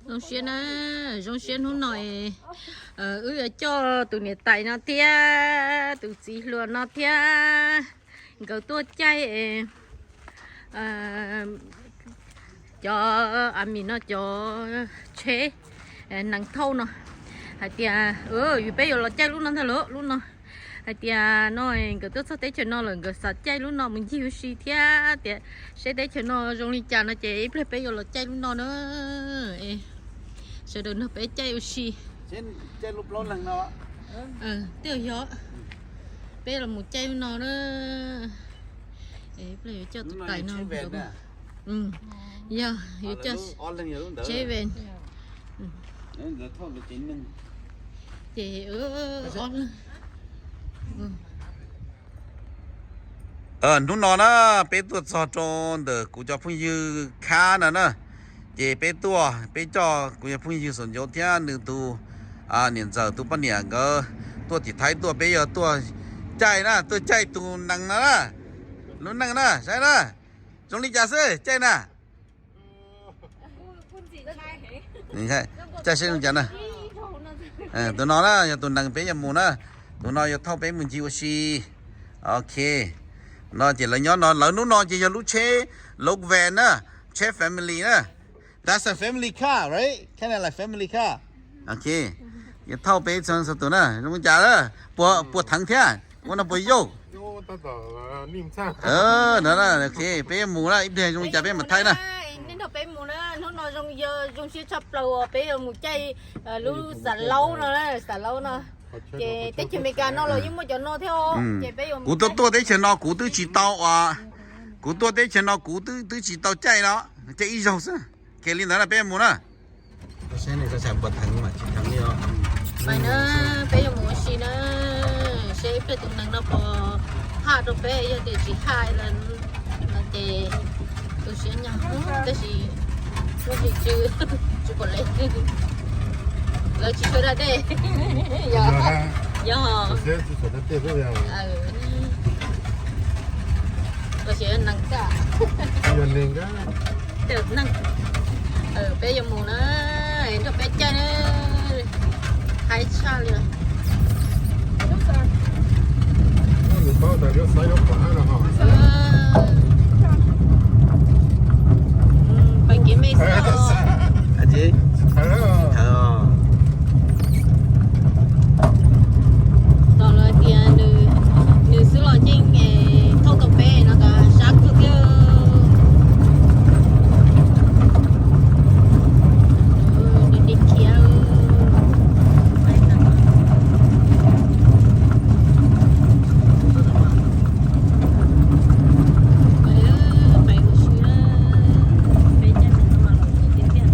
Zoo siab na, zoo siab hnub no wb yuav coj tus niam tais no thiab tus txiv hluas no thiab nkawd tuaj caij cov a mis no cov tsheb nees thauj no hais tias yus peb yuav los caij lub no ntag lawm lub no. Hais tias no nkawd tuaj txog teb chaws no lawm nkawd xav caij lub no mus ncig ua si thiab tias seb teb chaws no zoo li cas no ces ib pliag peb yuav los caij lub no na. Sawv daws nrog peb caij ua si. Tej yog peb los mus caij lub no na. Ib pliag yuav coj tus tais no, yog yuav coj tsheb ven. Ces hnub no na peb tuaj txog rau ntawm kuv cov phooj ywg khab no na. Ces peb tuaj peb coj kuv cov phooj ywg Xaum Ncauv thiab nws tus niam ntxawm tus poj niam nkawd tuaj tim Thaib tuaj, peb yuav tuaj caij na, tuaj caij tus nees no na. Lub nees na, saib na, zoo li cas xwb caij na. Caij seb zoo li cas na. Tus no na yog tus nees peb yuav mus na. Tus no yuav thauj peb mus ncig ua si. Ok. No ces lawv nyob no, lawv hnub no ces yog lub tsheb, lub van na, tsheb family na. That's a family car, right? Kind of like family car. Ok. Yuav thauj peb txhua tus na, zoo li cas na. Puas, puas theev thiab, ua no puas yauj? Ok, peb yuav mus na, ib pliag zoo li cas peb mam thaij na. Nej nrog peb mus na, hnub no zoo, yog zoo siab tshaj plaws uas peb yuav mus caij lub Xav Laub no, Xav Laub no. Ces teb chaws Amelikas no los yeej muaj cov no thiab. Ces peb yuav, kuv tuaj, tuaj teb chaws no kuv twb tsis tau, kuv tuaj teb chaws no kuv twb, twb tsis tau caij no, caij ib zaug xwb. Ces li ntawd na peb mus na. Pais na, peb yuav mus ua si na, seb ib pliag tus nees no puas haj rau peb, yog tias tsis haj no ces tu siab nyog, tab sis kuj tsis, tsis pom li. Lawv tsis tshua da dej. Yog, yog. Lawv tsis nees tag. Peb yuav mus na, nrog peb caij na. Haib tshaj li. Pais kev me xwb os. Tos lawv tias nws xwb los yeej thauj tau peb no tas sab kawg thiab. Nws tig khiav. Pais ua si, peb caij nees no los tiag tiag.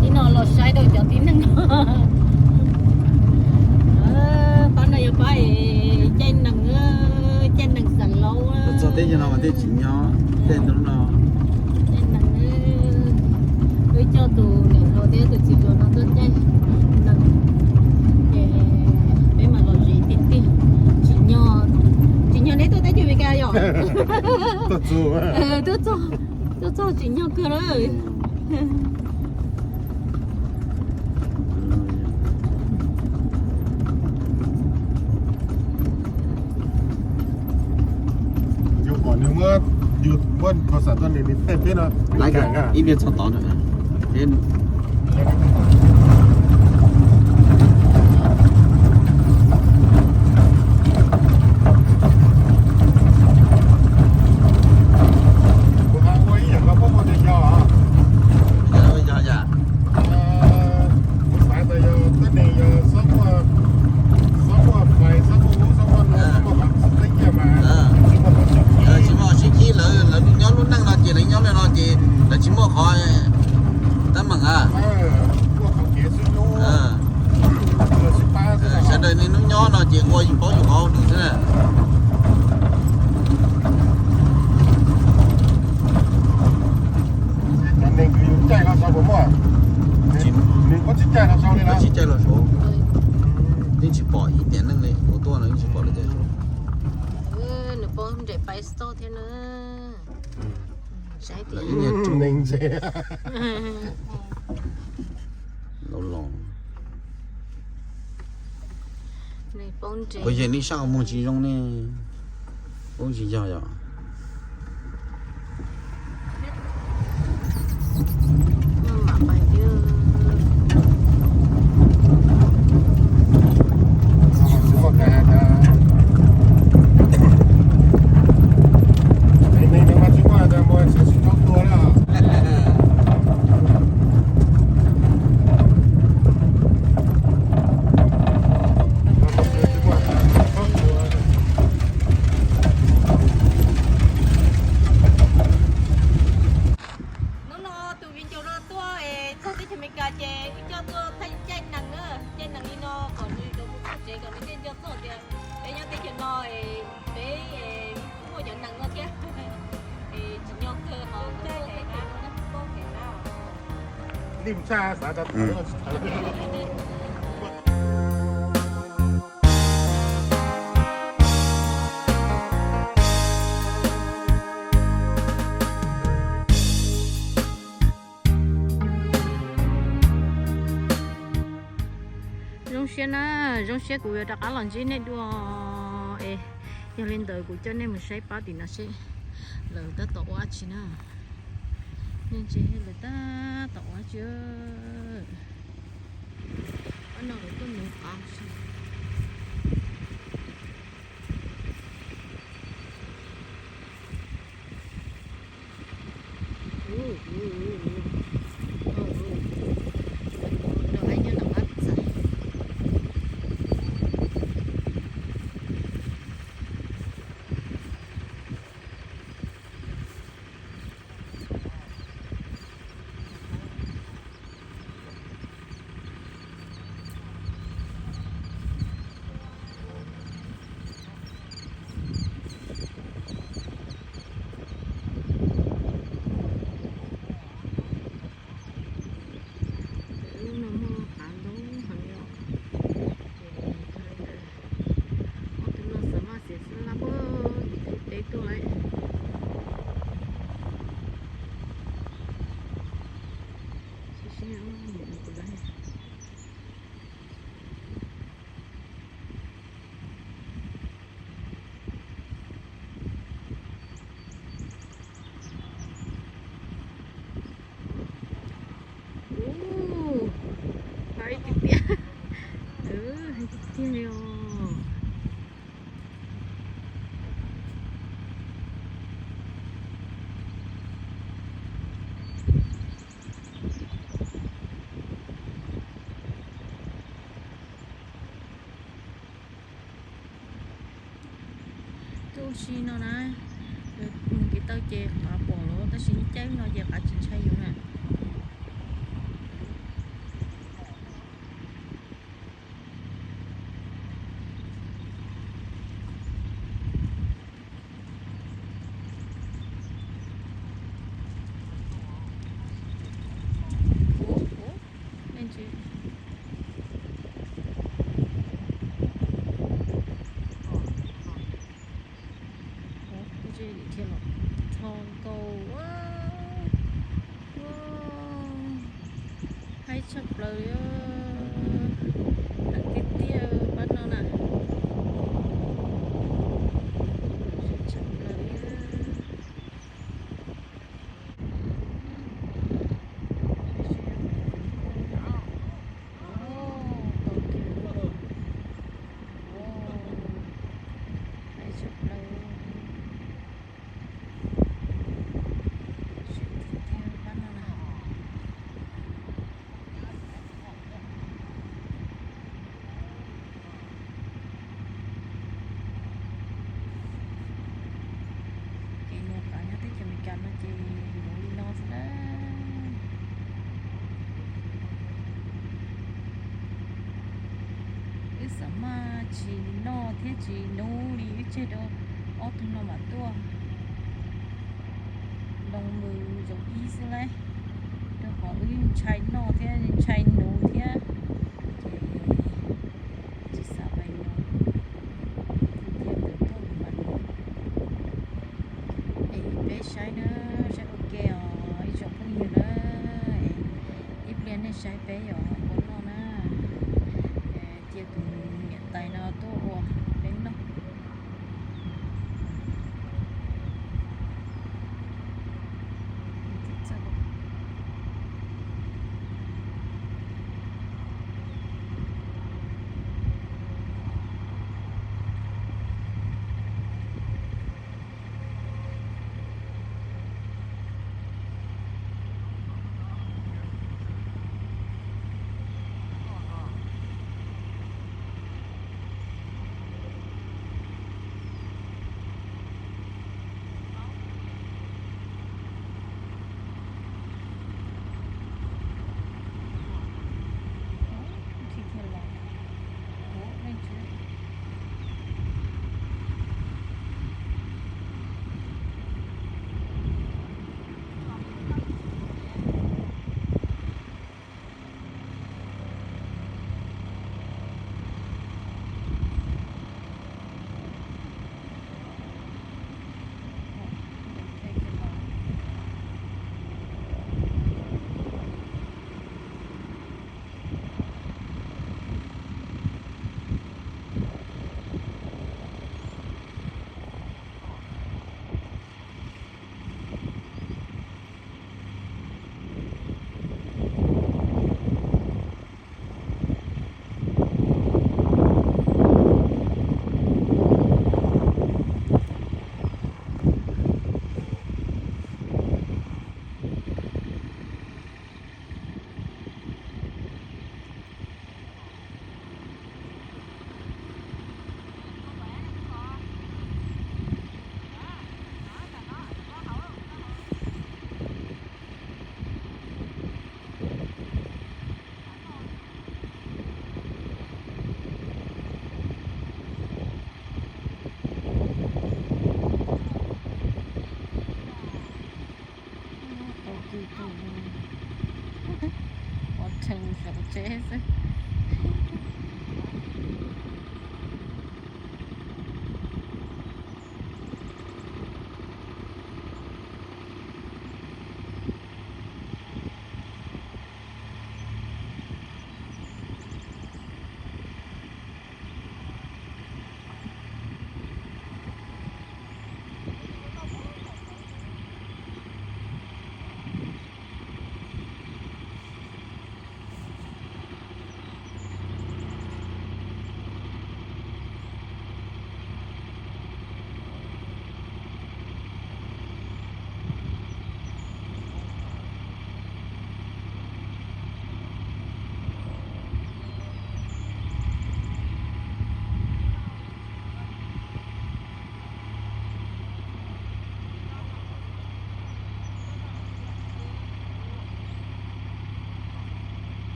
Tib no los saib rau cov tib neeg no. Pab no yog pab caij nees, caij nees Xav Laub. Txog teb chaws no mas tej tsis nyob, tej ntawm no. Caij nees, wb coj tus niam hluas thiab tus txiv hluas no tuaj caij nees, ces peb mam los ze tiag tiag. Tsim nyog, tsim nyog neb tuaj teb chaws Amelikas yom? Tuaj txog, tuaj txog tsim nyog kawg na. Yus kom nws muab, yus muab thauj xam tuaj nws, nws thaij peb no. Laiv ib pliag txog tod na. Kuv hais ua ib yam no, yog, yog, yog. Tsis muaj qhov sib khib, lawv, lawv nyob lub neej no ces lawv nyob li no ces lawv tsis muaj qhov teeb meem a. Sawv daws niaj hnub nyob no ces ua yus paub yus qhov nws xwb na. Cov neeg kws yus caij no sau puas muaj? Nws kuj tsis caij no sau li na. Tsis caij los saud, yeej tsis pom ib tiam neej li, kuv tuaj no yeej tsis pom li tias. Nws paub nres pais toj thiab na. Ib nyuag rub neeg ntse. Los los. Kuv yog nej sab qhov muag tsis zoo ne, poob tsis yog yom. Hnub no tus viv ncaus no tuaj es txog teb chaws Amelikas ces wb coj tuaj caij nees na, caij nees li no kom nws yuav mus txog tsev kom nws thiaj nco txog tias peb nyob teb chaws no es peb muaj cov nees no thiab. Es tsim nyog kawg ho tuaj teb chaws no na. Zoo siab na, zoo siab kuv yuav rov qab los ntsib nej dua es yog li ntawd kuv coj nej mus saib pab tim no seb lawv tab tom ua dab tsi na. Nej ntsia lawv tab tom ua dab tsi. Pab no lawv tuaj nuv qav. Lub no muaj qav ntau heev li os. Ob tug no xav maj xiam xab laj puag tim teb tuaj lawm. Hais tiag tiag, hais tiag tiag li os. Tuaj ua si no na, mus kev taw ces qav pom lawm tab sis caij no ces qav tsis ntshai yus na. Tho nkaus, haib tshaj plaws li, heev tiag tiag pab no na, tshaj plaws li. Kev nuv qav nyob teb chaws Amelikas no ces nuv li no xwb na. Wb xav maj tsis noj thiab tsis nuv li, wb tseg rau ob tug no mam tuaj. Loo mus zoo ib xwb lauj, rau qhov wb ntshai noj thiab ntshai nuv thiab, ces tsis xav pais nuv. Tus tiag tus tuaj kuv mam nuv. Es peb saib na, saib ua ke. Saib peb yuav ua noj na. Cia tus niam tais no tuaj ua peb noj. Ua tsev xwb.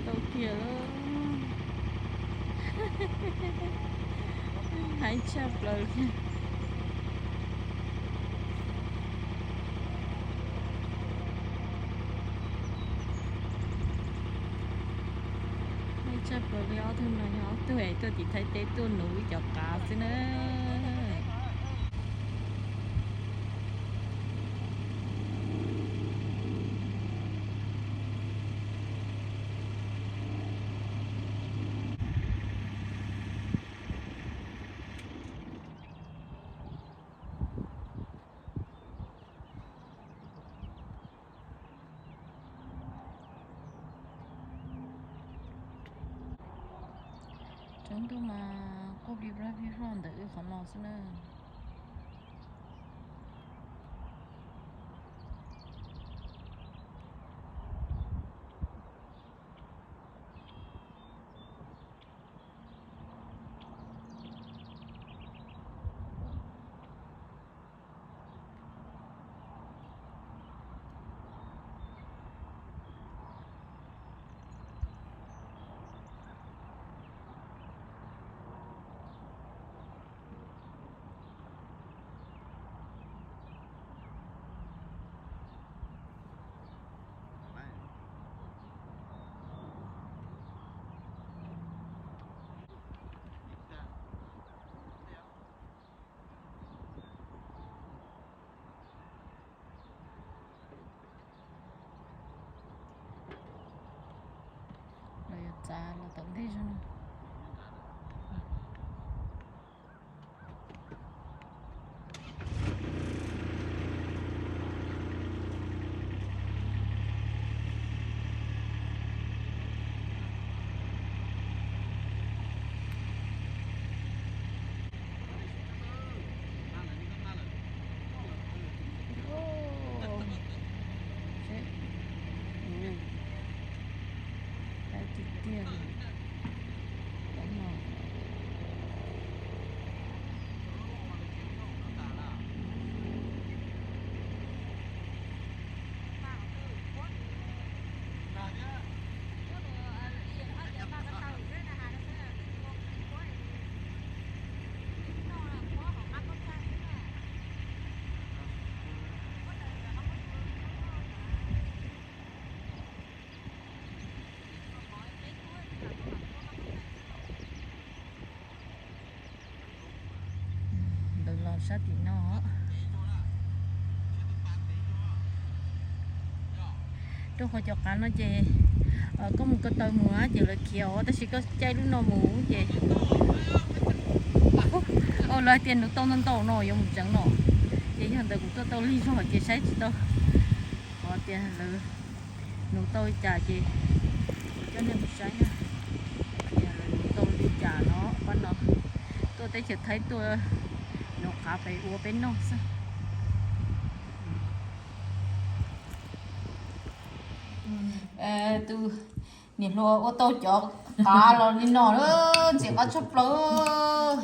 Tau kiag lawm. Haib tshaj plaws li. Haib tshaj plaws li, ob tug no yog ob tug es tuaj tim Thaib teb tuaj nuv ib co qav xwb na. Tsaus ntuj mas quaj plig plab plig plog ntawm wb qhov no xwb na. Xav los tau ntej zog no. Ntawd los sab tim no. Rau qhov cov qav no ces koj mus ko taw mus ces lawv khiav os, tab sis koj caij lub no mus ces lawv hais tias nuv tau ntau ntau no yuav mus tseev no. Ces yog ntawd kuv tuaj tau lig zog ces saib tsis tau. Qhov tias lawv nuv tau li cas ces kuv coj nej mus saib na. Tias lawv nuv tau li cas no pab no. Tuaj teb chaws Thaib tuaj nuv qav pem ua peb noj xwb. Tus niam hluas ua tau cov qav los li no, ntxim qab tshaj plaws.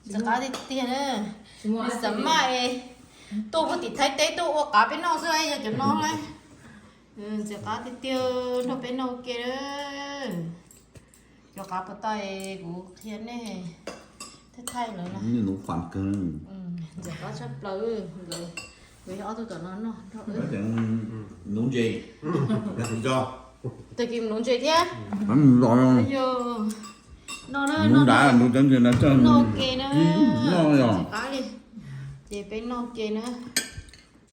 Ntxim qab tiag tiag na. Xav maj es tuaj puag tim Thaib teb tuaj ua qav peb noj xwb, yog cov no na. Ntxim qab tiag tiag, nrog peb noj ua ke na. Cov qav puas tau kuv qhia nej thaij thaij lawm no. Ntxim qab tshaj plaws. Nkawd yog ob tug tom no noj nrog wb. Nuv ntses. Tag kis nuv ntses thiab. Yog no na, no na, noj ua ke na. Ntxim qab li. Ces peb noj ua ke na.